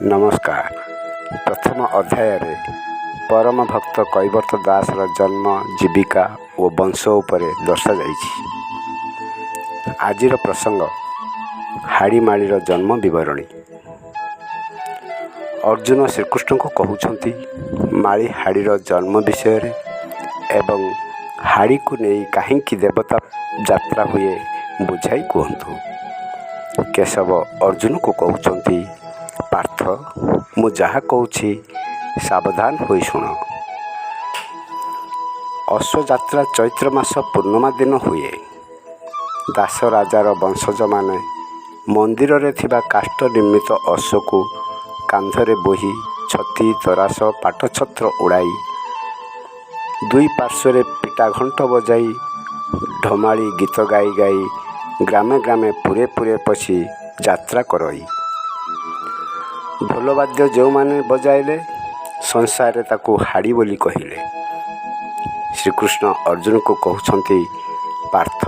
ନମସ୍କାର। ପ୍ରଥମ ଅଧ୍ୟାୟରେ ପରମ ଭକ୍ତ କୈବର୍ତ୍ତ ଦାସର ଜନ୍ମ, ଜୀବିକା ଓ ବଂଶ ଉପରେ ଦର୍ଶାଯାଇଛି। ଆଜିର ପ୍ରସଙ୍ଗ ହାଡ଼ିମାଳିର ଜନ୍ମ ବିବରଣୀ। ଅର୍ଜୁନ ଶ୍ରୀକୃଷ୍ଣଙ୍କୁ କହୁଛନ୍ତି ମାଳି ହାଡ଼ିର ଜନ୍ମ ବିଷୟରେ ଏବଂ ହାଡ଼ିକୁ ନେଇ କାହିଁକି ଦେବତା ଯାତ୍ରା ହୁଏ, ବୁଝାଇ କୁହନ୍ତୁ। କେଶବ ଅର୍ଜୁନକୁ କହୁଛନ୍ତି, ପାର୍ଥ, ମୁଁ ଯାହା କହୁଛି ସାବଧାନ ହୋଇ ଶୁଣ। ଅଶ୍ୱଯାତ୍ରା ଚୈତ୍ର ମାସ ପୂର୍ଣ୍ଣିମା ଦିନ ହୁଏ। ଦାସ ରାଜାର ବଂଶଜମାନେ ମନ୍ଦିରରେ ଥିବା କାଷ୍ଠ ନିର୍ମିତ ଅଶ୍ୱକୁ କାନ୍ଧରେ ବୋହି, ଛତି, ତରାସ, ପାଟଛତ୍ର ଉଡ଼ାଇ, ଦୁଇ ପାର୍ଶ୍ୱରେ ପିଟା ଘଣ୍ଟ ବଜାଇ, ଢମାଳି ଗୀତ ଗାଇ ଗାଇ ଗ୍ରାମେ ଗ୍ରାମେ, ପୁରେ ପୁରେ ପଶି ଯାତ୍ରା କରଇ। ଢୋଲବାଦ୍ୟ ଯେଉଁମାନେ ବଜାଇଲେ, ସଂସାରରେ ତାକୁ ହାଡ଼ି ବୋଲି କହିଲେ। ଶ୍ରୀକୃଷ୍ଣ ଅର୍ଜୁନକୁ କହୁଛନ୍ତି, ପାର୍ଥ,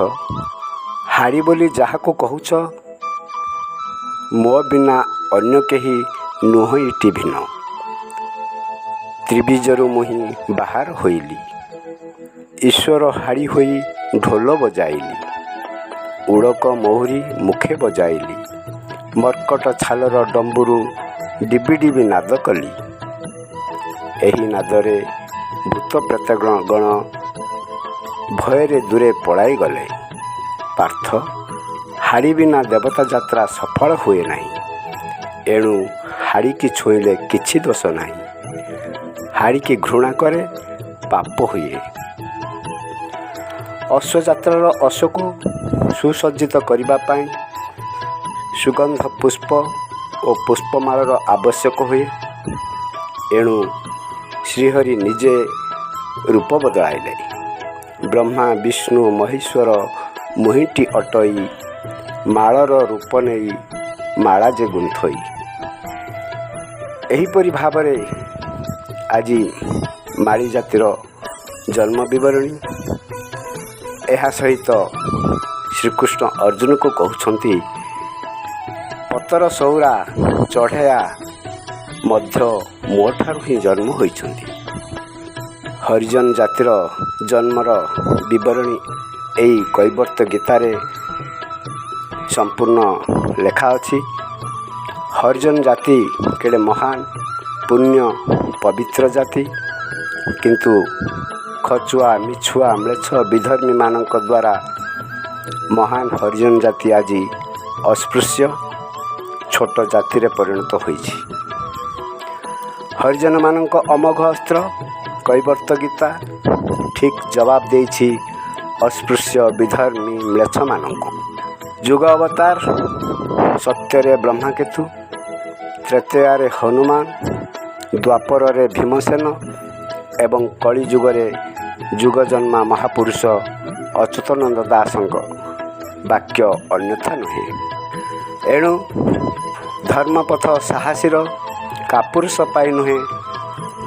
ହାଡ଼ି ବୋଲି ଯାହାକୁ କହୁଛ, ମୋ ବିନା ଅନ୍ୟ କେହି ନୁହଁଇଟି ଭିନ୍ନ। ତ୍ରିବୀଜରୁ ମୁହିଁ ବାହାର ହୋଇଲି, ଈଶ୍ୱର ହାଡ଼ି ହୋଇ ଢୋଲ ବଜାଇଲି, ଉଡ଼କ ମହୁରୀ ମୁଖେ ବଜାଇଲି, ମର୍କଟ ଛାଲର ଡମ୍ବୁରୁ ଡିବି ଡିବି ନାଦ କଲି। ଏହି ନାଦରେ ଭୂତ ପ୍ରେତ ଗଣ ଭୟରେ ଦୂରେ ପଳାଇ ଗଲେ। ପାର୍ଥ, ହାଡ଼ି ବିନା ଦେବତା ଯାତ୍ରା ସଫଳ ହୁଏ ନାହିଁ। ଏଣୁ ହାଡ଼ିକି ଛୁଇଁଲେ କିଛି ଦୋଷ ନାହିଁ। ହାଡ଼ିକି ଘୃଣା କରେ ପାପ ହୁଏ। ଅଶ୍ୱଯାତ୍ରାର ଅଶ୍ୱକୁ ସୁସଜ୍ଜିତ କରିବା ପାଇଁ ସୁଗନ୍ଧ ପୁଷ୍ପ ଓ ପୁଷ୍ପମାଳର ଆବଶ୍ୟକ ହୁଏ। ଏଣୁ ଶ୍ରୀହରି ନିଜେ ରୂପ ବଦଳାଇଲେ। ବ୍ରହ୍ମା ବିଷ୍ଣୁ ମହେଶ୍ୱର ମୁହିଁଟି ଅଟଇ, ମାଳର ରୂପ ନେଇ ମାଳା ଯେ ଗୁନ୍ଥଇ। ଏହିପରି ଭାବରେ ଆଜି ମାଳି ଜାତିର ଜନ୍ମ ବିବରଣୀ। ଏହା ସହିତ ଶ୍ରୀକୃଷ୍ଣ ଅର୍ଜୁନକୁ କହୁଛନ୍ତି, ପତର ସଉରା ଚଢ଼େୟା ମଧ୍ୟ ମୋଠାରୁ ହିଁ ଜନ୍ମ ହୋଇଛନ୍ତି। ହରିଜନ ଜାତିର ଜନ୍ମର ବିବରଣୀ ଏଇ କୈବର୍ତ୍ତ ଗୀତାରେ ସମ୍ପୂର୍ଣ୍ଣ ଲେଖା ଅଛି। ହରିଜନ ଜାତି କେଡ଼େ ମହାନ, ପୁଣ୍ୟ, ପବିତ୍ର ଜାତି, କିନ୍ତୁ ଖଚୁଆ, ମିଛୁଆ, ମ୍ଳେଚ୍ଛ, ବିଧର୍ମୀମାନଙ୍କ ଦ୍ୱାରା ମହାନ ହରିଜନ ଜାତି ଆଜି ଅସ୍ପୃଶ୍ୟ ଛୋଟ ଜାତିରେ ପରିଣତ ହୋଇଛି। ହରିଜନମାନଙ୍କ ଅମୋଘ ଅସ୍ତ୍ର କୈବର୍ତ୍ତ ଗୀତା ଠିକ୍ ଜବାବ ଦେଇଛି ଅସ୍ପୃଶ୍ୟ, ବିଧର୍ମୀ, ମ୍ଳେଚ୍ଛମାନଙ୍କୁ। ଯୁଗ ଅବତାର ସତ୍ୟରେ ବ୍ରହ୍ମାକେତୁ, ତ୍ରେତୟାରେ ହନୁମାନ, ଦ୍ୱାପରରେ ଭୀମସେନ ଏବଂ କଳିଯୁଗରେ ଯୁଗଜନ୍ମା ମହାପୁରୁଷ ଅଚ୍ୟୁତାନନ୍ଦ ଦାସଙ୍କ ବାକ୍ୟ ଅନ୍ୟଥା ନୁହେଁ। ଏଣୁ ଧର୍ମପଥ ସାହସୀର, କାପୁରୁଷ ପାଇଁ ନୁହେଁ।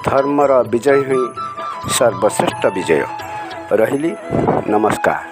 ଧର୍ମର ବିଜୟ ହିଁ ସର୍ବଶ୍ରେଷ୍ଠ ବିଜୟ। ରହିଲି, ନମସ୍କାର।